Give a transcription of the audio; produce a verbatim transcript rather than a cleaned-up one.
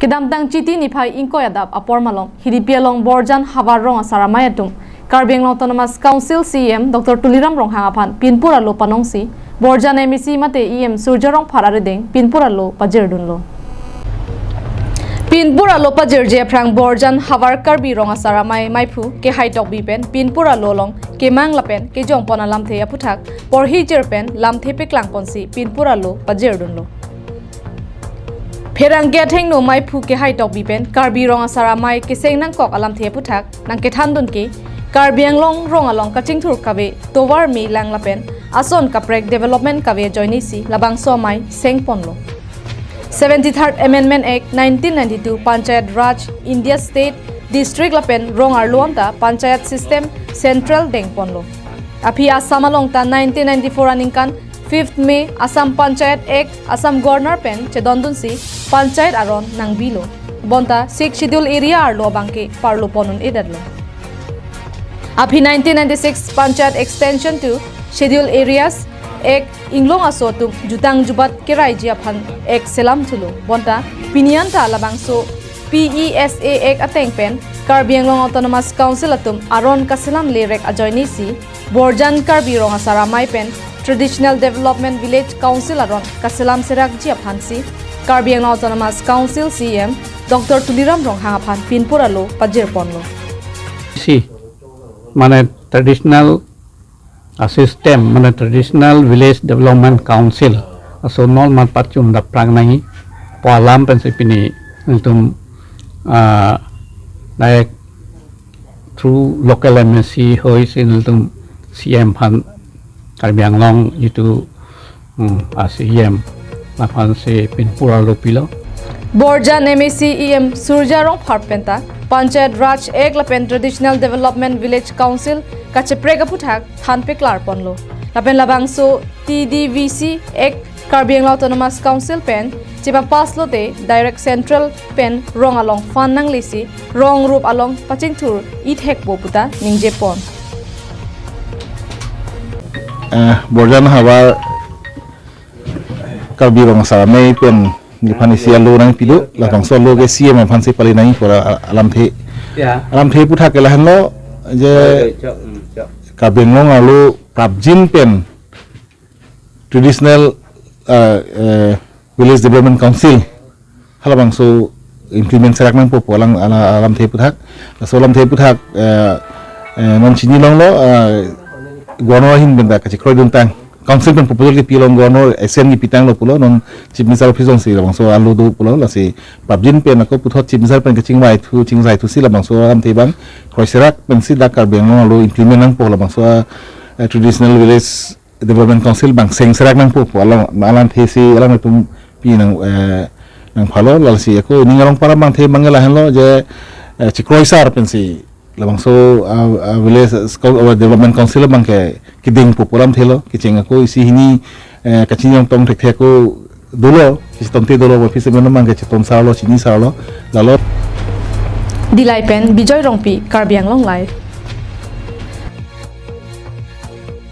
Kedamtang Chiti niphai ingkoi adap apor malom Hidipi along Borjan havar rong asar amei atum Karbi Anglong Autonomous Council C E M Doctor Tuliram Ronghang aphan pinpur alo panongsi Borjan M A C mate E M Surja Rongphar arideng pinpur alo pajirdunlo. Pinpur alo pajirji aphrang Borjan havar Karbi rong asar amei meiphu Kehai Tokbi pen pinpur alo along kemang lapen kejongpon alamthe aphuthak porhijir pen lamthe peklangponsi pinpur alo pajirdunlo. Pherangke athengno meiphu Kehai Tokbi pen Karbi rong asar amei keseng nangkok alamthe aphuthak nangkethandun ke Karbi Anglong rong along kachingthur kave tovar me lang lapen ason kaprek development kave ajoinesi labangso amei sengponlo. Seventy-third Amendment Act nineteen ninety-two Panchayat Raj India State, District lapen rong arlo anta Panchayat System Central dengponlo. Aphi Assam along ta nineteen ninety-four aningkan fifth May Assam Panchayat Act Assam Governor pen chedondunsi Panchayat aron nangbilo. Bonta Sixth Schedule Area arlo abangke parlopon un-edetlo. Aphi nineteen ninety-six Panchayat Extension to Schedule Areas Act inglong aso atum jutang jubat keraiji aphan Act selamthulo. Bonta pini anta labangso P E S A Act ateng pen Karbi Anglong Autonomous Council atum aron kaselam lerek ajoinesi Borjan Karbi rong asar amei pen Traditional Development Village Council aron kaselam serakji aphansi Karbi Anglong Autonomous Council C E M Doctor Tuliram Ronghang aphan pinpur alo pajirponlo. Si, mane traditional, ah, system, mane Traditional Village Development Council aso nolmat pachun daprang nangji pu alam pensi pini nangtum, ah, direct through local M A C hoisi nangtum C E M aphan Karbi Anglong itu, hmm, a C E M aphansi pinpur alo pilo. Borjan M A C E M Surja Rongphar penta Panchayat Raj Act lapen Traditional Development Village Council kacheprek aphuthak than peklarponlo. Lapen labangso T D V C Act Karbi Anglong Autonomous Council pen chepapass lote direct central pen rong along fund nanglesi rong rup along pachingthur ithekpo puta ningjepon. Eh, Borjan havar Karbi rong asar amei pen neliphan isi alo nangpido, labangso alo ke C E M aphansi pali nangji pu alamthe. Ya. Alamthe aphuthak ke lahenlo je, ya, ya, cok, hmm, cok. Karbi Anglong arlo prapjin pen Traditional, eh, eh, Village Development Council halabangso implement serak nangpo pu alang, ala, alamthe aphuthak. Laso alamthe aphuthak, eh, eh, non chini longlo, eh, Governor ahin penta kachekroiduntang. Council pen proposal kepi along Governor assent kepitanglo pulo, non Chief Minister office alongsi labangso alo do pulo, lasi prapjin pen ako puthot Chief Minister pen kachingvaithu, chingvaithusi labangso alamthe abang kroiserak pensi dak Karbi Anglong arlo implement nangpo labangso, eh, Traditional Village Development Council abang seng serak nangpo pu alam, alamthesi alanglitum pi nang, eh, nangphalo, lasi ako ning arong para abangthe abang lahenlo je, eh, chekroisar pensi labangso, ah, ah, village, eh, school, ah, development council abangke kedengpo pu alamthelo, kecheng ako isi hini, eh, kachiningtong thekthe ako dolo, isi tomte dolo, office member abangke chetonsarlo, chinisarlo, lalo. Dillai pen Bijoy Rongpi, Karbi Anglong Live.